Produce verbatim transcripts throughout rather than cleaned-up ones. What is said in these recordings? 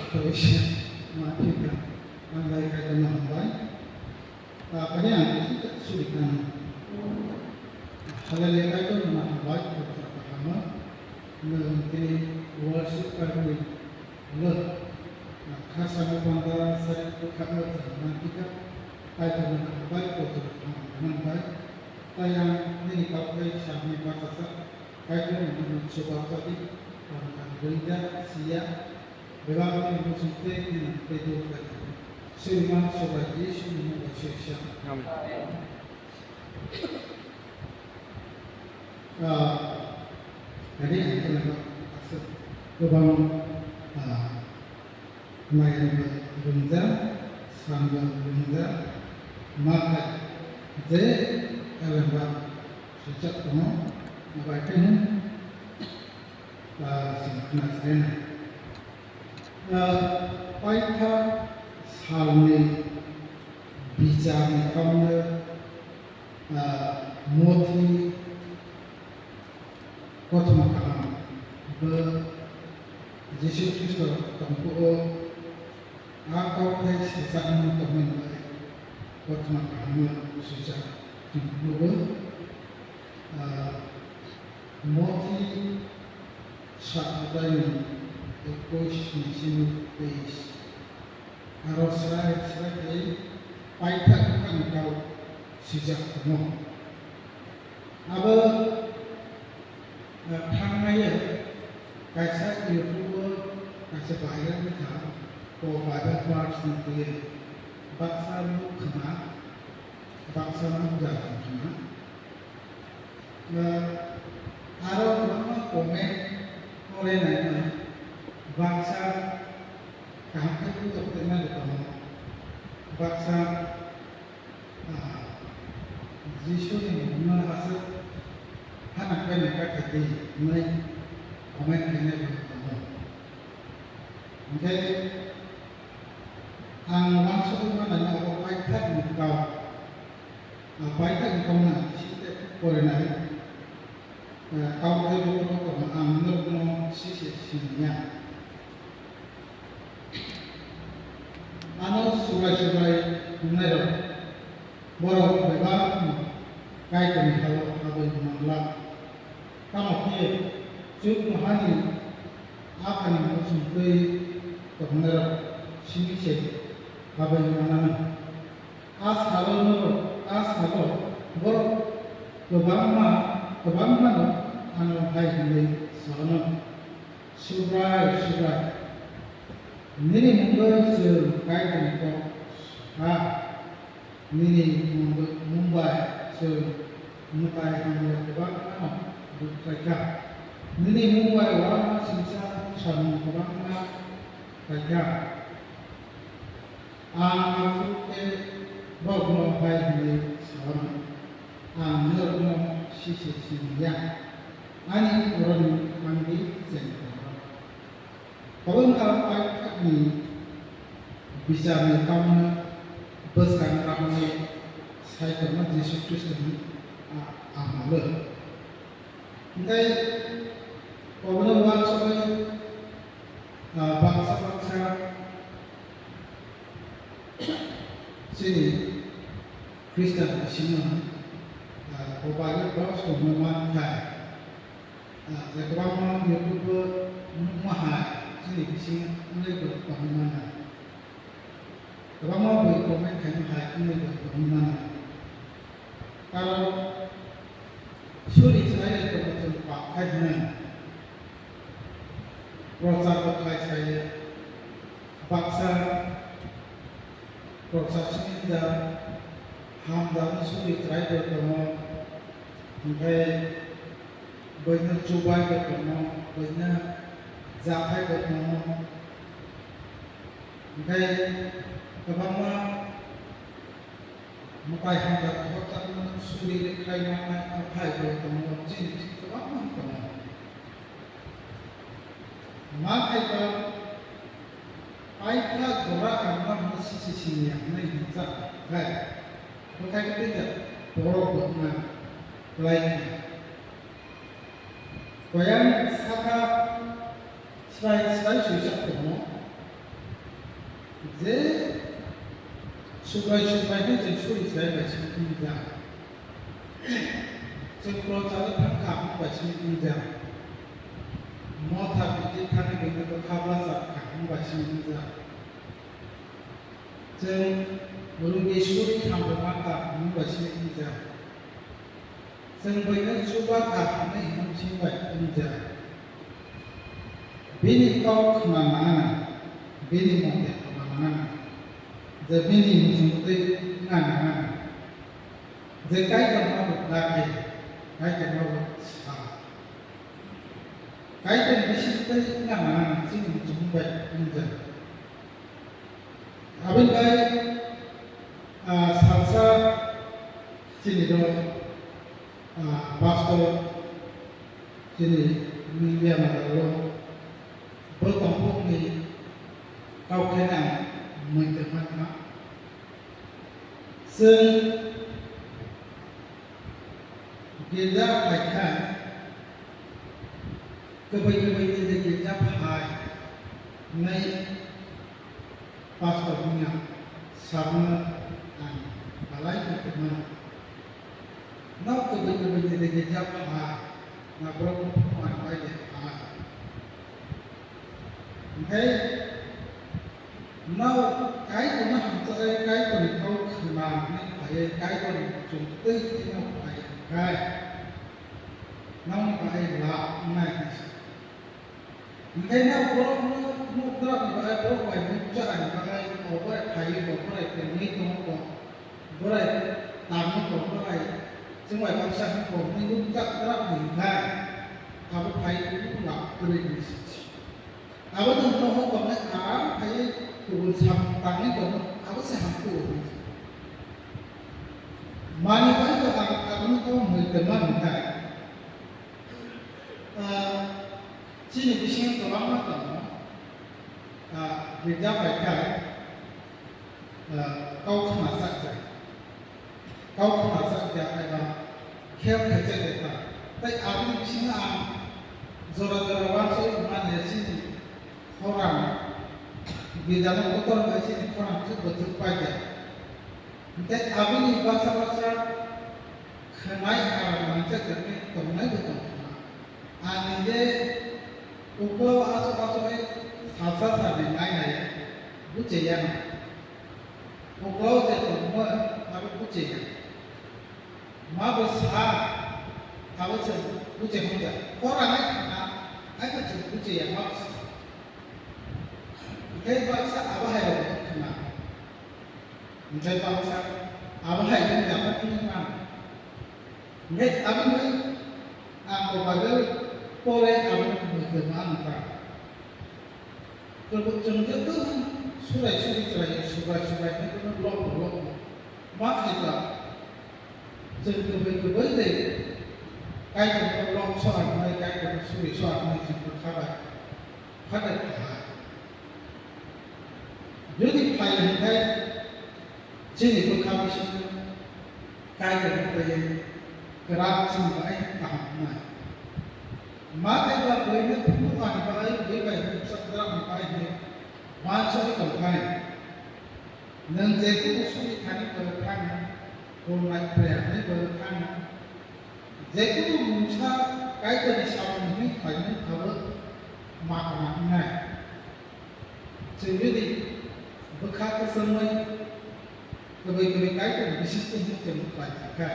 Kaisa ma thika, ang bai Kaitorno hambai. Ah, kani ang kaisa suri kang. Hallelujah, Kaitorno hambai, Kaitor kahamo. Nwng tini worship party lo. Khasamo panda sari bwkhakno chwng ma thika. Kaitorno hambai, Kaitor kahamo hambai. Tai ang nini kok tei samni bachajak. Kaitorni mungno chubachu di, tongthang rwngya, siya, bebak bini muchung tei nini tei duk kha. Suriman Subrai Jisuni mungwi suri sa. Amen. Ah, jadi ang kena aswk kwbang, ah, Mayam rwngjak, samjak rwngjak, ma kha je elemba swijak tongo, abo hai phano, ah, chwng khna sinai nai. Ah, paitha salni bicharni kauna, ah, mothi kothoma kaham bo Jisu Khristo tongphuru a kok tei swchakno tongmani bagwi kothoma kahamno swijak nugo. Ah, Mothi sa adai ni ekush ni simi teis. Aro srai srai khe paithak bwkhani kok swijak tongo. Abo, eh, thangnai kaisa YouTube o kaisa viral wngkha, o viral parts ni twi baksa nuk khna, baksa nuk jagong khna. Ba aro kwbangma comment pore naima baksa kaham khe butok tongna bo tongo. Baksa, ah, Jisuni mungno aswk hanang khe nang kha khe di hwnwi comment khainai bo tongo. Hwnkhe ang uansugwi mano abo paithakni kok. Ah, paithakni kokno site porinai, ah, kok tei bukhuk kotorma ang norokno sise siniya. Ano Subrai Subrai hwnnairok, borok bebakno Kaitorni ha-o habwi manglak. Tamo khe chuknohani aphani muchung twi tongnairok simi se habwi mananw. A salo norok, a salo borok kwbangma, kwbangmano ano hai hwnwi sa-anw, Subrai, Subrai, nini mungwi chwng Kaitorni kok sa kha, nini mung-, mung bai chwng mwtai hamya kwbangmano bukhlai kha, nini mung bai uanama singcha samung kwbangma khlai kha. Ang aswk khe borokno hai hwnwi sa-anw, ang norokno sise siniya, ani borokni thangwi cheng tongo. Kwbangma paithakni bicharni kokno bwskang kahmwi sai tongma Jisu Khristoni a-, amalo. Hwnkhe obono uansugwi, ah, baksa baksa chini Khristian bisingo, ah, bo Bible box tongma mankhai, ah, je kwbangma YouTube o nukma hai chini bisingo wngwi bo tongwi mano. Kwbangma bui comment khaima hai wngwi bo tongwi mano. Karon suri chwrai bai tongma chwng pap khai hwnwi. Prochar bo khlai sai baksa prochar swngjak hamjakni suri chwrai bo tongo. Hwnkhe buino chubai bo tongo, buino japhai bo tongo. Hwnkhe kwbangma mwtai hamjak kotorma suri rwkhlai manai aphai bo tongo, chini kwbangma tongo. Ma khai ba paithak jora ang ma hwnwi sisi siniya hwnwi hwnjak khai, bwkhai twi jak borok bo wngna klai kha. Koyan saka srai srai swijak tongo, Je Subrai Subrai khe chwng suri chwrai bai simi wngjak. Chwng procharo thang kha hwn bai simi wngjak. Motha bidi thani bini bwkha bwsa kha hwn bai simi wngjak. Chwng rugi suri hamrwma kha hwn bai simi wngjak. Chwng buino chuba kha hwnwi himsing bai wngjak. Bini kok khna nangna, bini mote kwma nangna, je bini muchungtwi wngna nangna, je Kaitorno bo dakhe, Kaitorno bo sa. Kaitorni bisingtwi wngna nangna chini muchung bai wngjak. Aboni bai, ah, salsa chini rok, ah, pastor chini media madalo bo tongthokni kau khe ang mui tongma tongma. Chwng girja phaikha, kwbwi kwbwi ni je girja phai hwnwi pastor wngya sakno ang belai khe kwmano. Nok kwbwi kwbwi ni je girja phai na borok buphang bai de phai. Hwnkhe Nao Kaitorno hamjaknai, Kaitorni kok khna hwnwi phaiwi, Kaitorni muchung twi twino phai hwnkhe, nokni bagwi lab wngnai hinwi sa. Hwnkhe nao borokno nukjakni bagwi, borok bai nukjakni bagwi, oborai phaiwi tong, borai tongwi tongo tong, borai tangwi tong, borai chwng bai baksa wng tong hwnwi nukjak jakni hwnkhe, abo phaiwi lab kwrwi hinwi sa. Abo nwng nogo tongnai aram phaiwi kubun samung tangwi tongo, abo se hamkuk. Mani bai bo ang abono tamo mui tongma nungkha. Ah, chini bisingo kwbangma tongo. Ah, girja bai kha. Ah, kau khna chak ya. Kau khna chak ya, eba khe khaijak ya ta. Tai aboni bisingo ang jora jora uansuk manya chini khorang, gijano kotor bai chini khorang thwk bo thwk pai ya. Tei aboni baksa baksa khwnai aram nangjakjaknai tongnai bo tong khna. Ani je uklao aswk aswk khe salsa salni nai nai buche ya na. Uklao je tongmo abo buche ya. Ma bo sa abo se buche hwnjak. Khorang ai khna ai bo se buche ya ma bo sa. Tei baksa abo hai rok khna. Hwnkhe baksa abo hai wngya phano wngwi mano. Hwnkhe aboni ang bo bagwi pore abo muikwrwng ano ta. Kwbwi chwng joto surai suri chwrai, subai subai khe bono lok lok ma khe ta. Chwng kwbwi kwbwi de Kaitorno lok soa hwnwi, Kaitorno suri soa hwnwi chwng bwkha bai phano kha. Jodi phai hwnkhe chini bwkha bisingo Kaitorno twiwi kwrak chwng bai kaham wngnai. Ma tei ba buino phunukmani bagwi bui bai bukchak drakni bai hwnwi uansugwi tongkha. Nwng jephuru suri thani borok thani, khulnai phriyangni borok thani, jephuru mungsa Kaitorni samung hwnwi khlaimung phabo ma khna wngnai. Chwng jodi bwkha kwchangwi kwbwi kwbwi Kaitorni bisingtwi hwnwi chwng khlai kha,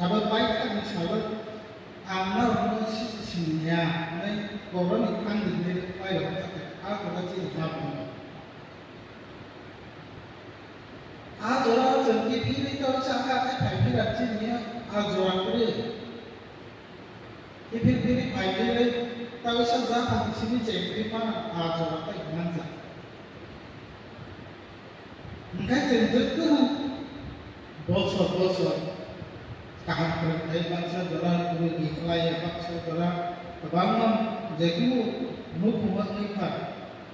abo paithakni salo ang norokno sini siniya hwnwi borokni thangni hwnwi khlai rwkha khe, a jora chini ma phunukgo. A jora o chwng kiphilwi tei chakha khe phai phira chini a jora kwrwi. Kiphil philwi phai philwi tei sa jakhani simi chengphilwi mano a jora tei manjak. Hwnkhe chwng jotono bosor bosor kaham kwrwng khlai baksa jora kwrwngwi khlai baksa jora kwbangma jephuru nukhung wngwi kha.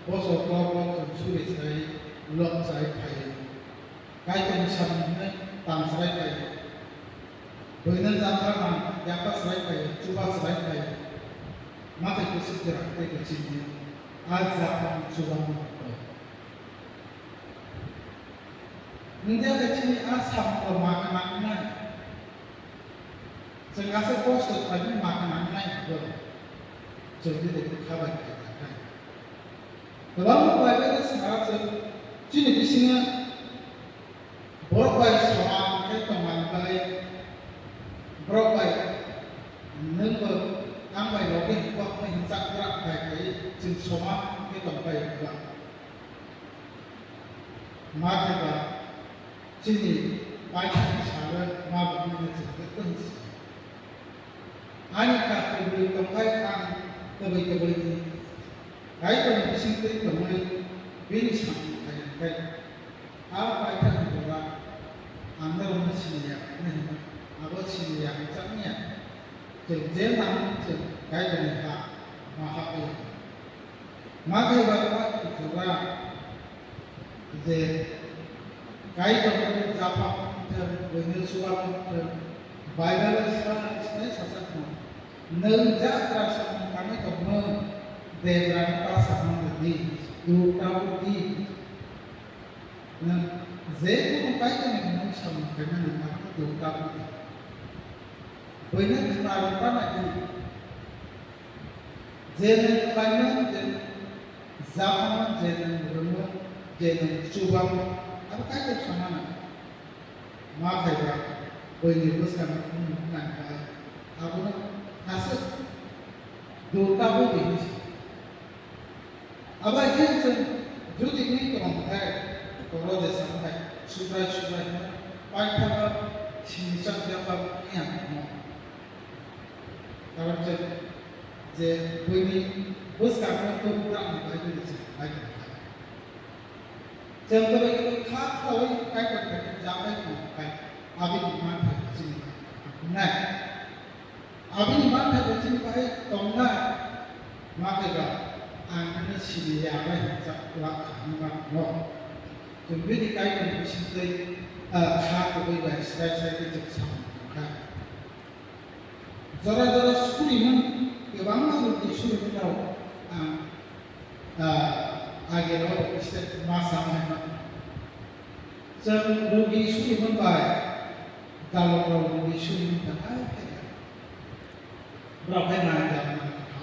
Bosor kok kok chwng suri chwrai lok chai phaio. Kaitorni samung hwnwi tang chwrai phaio. Buino japra nang yapha chwrai phaio, chuba chwrai phaio. Mathai kwchwk kwrak tei kwchwngni a japrani chuba mano. Wngya khe chini a samung rok ma khna wngnai. Chwng aswk kosto khlaimani ma khna wngnai hwnkhe chwng bini bwkha bai khaijak kha. Kwbangma Bible-o sa chwng chini bisingo borok bai soman khe tongmani bagwi borok bai nwng bo ang bai logi hwnkhe hwnwi hwnjak bwrap bai khai chwng soman khe tongbai kwbang. Ma khe ba chini Paithakni salo ma bo hwnwi chwng khe tong si. Ani kha kwbwi tongkhai ang kwbwi kwbwi ni Kaitorni bisingtwi tongwi bini samung khaina khe a Paithakni jora ang norokno siniya hwnwi hwnwi abo siniya hwnjakmaya. Chwng je nang chwng Kaitorni ha ma hapwi. Ma khe ba Paithakni jora je Kaitorno japha wngthwng, buino chuba wngthwng, Bible-o sa sinai sajakno, nwng jakra samung tangwi tongmung, Debrani ta samung rwdi, duk tabukdi. Nwng je kunu Kaitorni mung samung khaimani nangkukgo tabukdi. Buino khna rwna nangdi. Je nwng khlaimung, je nwng japhamung, je nwng rwmung, je nwng chubamung, abo Kaitor sana nang. Ma phaiba buini bwskango wngmung wngkha, abono aswk duk tabukdi hinwi sa. Abo hai khe chwng jodi wngwi tong khe, toro jesa wng hai Subrai Subrai hwnwi paithago sinichak yapha wngya tongmo. Karon chwng je buini bwskango tubukrakni Bible chwng bai tong kha. Chwng kwrwi kwrwi kha khlawi Kaitor khe jabai tong kha, abini manthai chini bai tongnai. Abini manthai bo chini bai tongnai, ma khe ba ang nini sini ya bai hwnjak la kha hwnma tongo. Chwng bini Kaitorni bisingtwi, ah, kha kwbwi bai srai srai khe chwng samung tong kha. Jora jora surimung, kwbangma rokni surimung rok ang, ah, age rok step ma samung hai ma. Chwng rugi suri hwn bai, dalok rok rugi suri hwn bai, hai phai ya. Borok hai nai jak nang kha.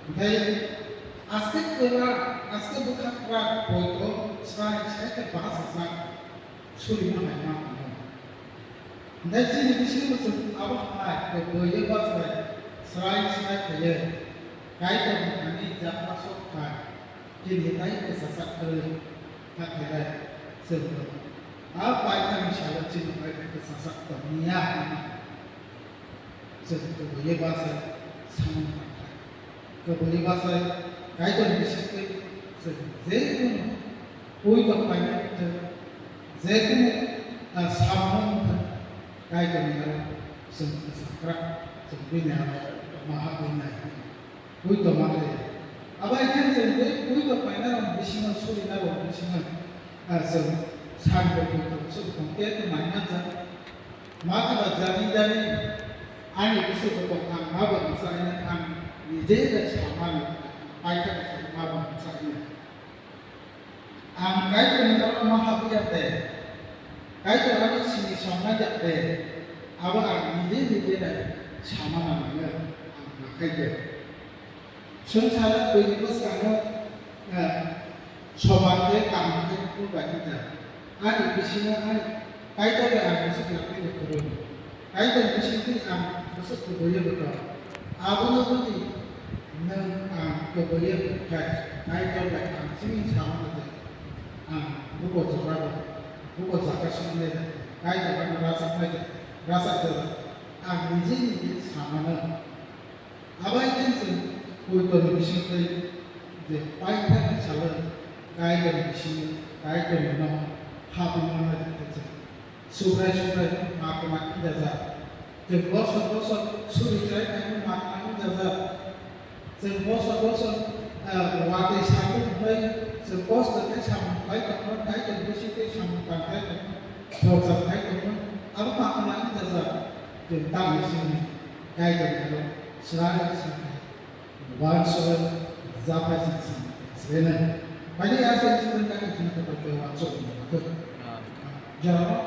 Hwnkhe aste kwrak, aste bwkha kwrak, poito, srai, srai khe bahasajak suri ma hai ma tongo. Hwnkhe chini bisingo chwng abo hai kwbwi bachai, srai, srai khe Kaitorni thani jak ma sok khai. Chini tai kwchajak kwrwi, hakhe bai chwng a Paithakni salo chini bai kwchajak tongya hwnwi chwng kwbwi bachai samung tangkha. Kwbwi bachai Kaitorni bisingtwi chwng je kunu puitong paina wngthwng, je kunu, ah, samung wngthwng, Kaitorni aro chwng kwchakra, chwng bini aro ma habwi nai. Puito ma khe. Abo hai khe chwng tei puito paina rok bisingo, suri na rok bisingo, ah, chwng sari rok puito suri tong khe tong mai manjak. Ma khe ba jani jani ani bwswk rok ang ma bo rwchapnai, ang nije bai samani, Paithak bai ma bo rwchapnai. Ang Kaitorni oro ma habwi ya de, Kaitor ano sini songnai ya de, abo ang nije nije bai samana nango, ang nakhai de. Swngchar buini bwskango, eh, soman khe kaham khe phulbai wngkha. Ani bisingo ani Kaitor bai ang bwswk yakni rw kwrwi. Kaitor bisingtwi ang bwswk kwbwi rw tong. Abono jodi nwng ang kwbwi rw khe, Kaitor bai ang chini samano je ang buko jora rw, buko jaga swngnai rw, Kaitor ano rachaknai rw, rachak rw, ang niji niji samano. Abo hai khe chwng poitoni bisingtwi je Paithakni salo Kaitorni bisingo Kaitorni nok habwi manna rwkhe chwng Subrai Subrai ma kwma injajak. Chwng bosor bosor suri chai khaino ma kwma injajak. Chwng bosor bosor, ah, watwi sakung hwnwi chwng kosto khe samung khlai tongmani, Kaitorni bisingtwi samung tang khlai tongmani, khoroksa khlai tongmani, abo ma kwma injajak. Chwng tamni simi Kaitorni aro Srai srai. Uansukha japhai chini samung srena. Bani ya sa instrument ka instrument ka to wa so. Jara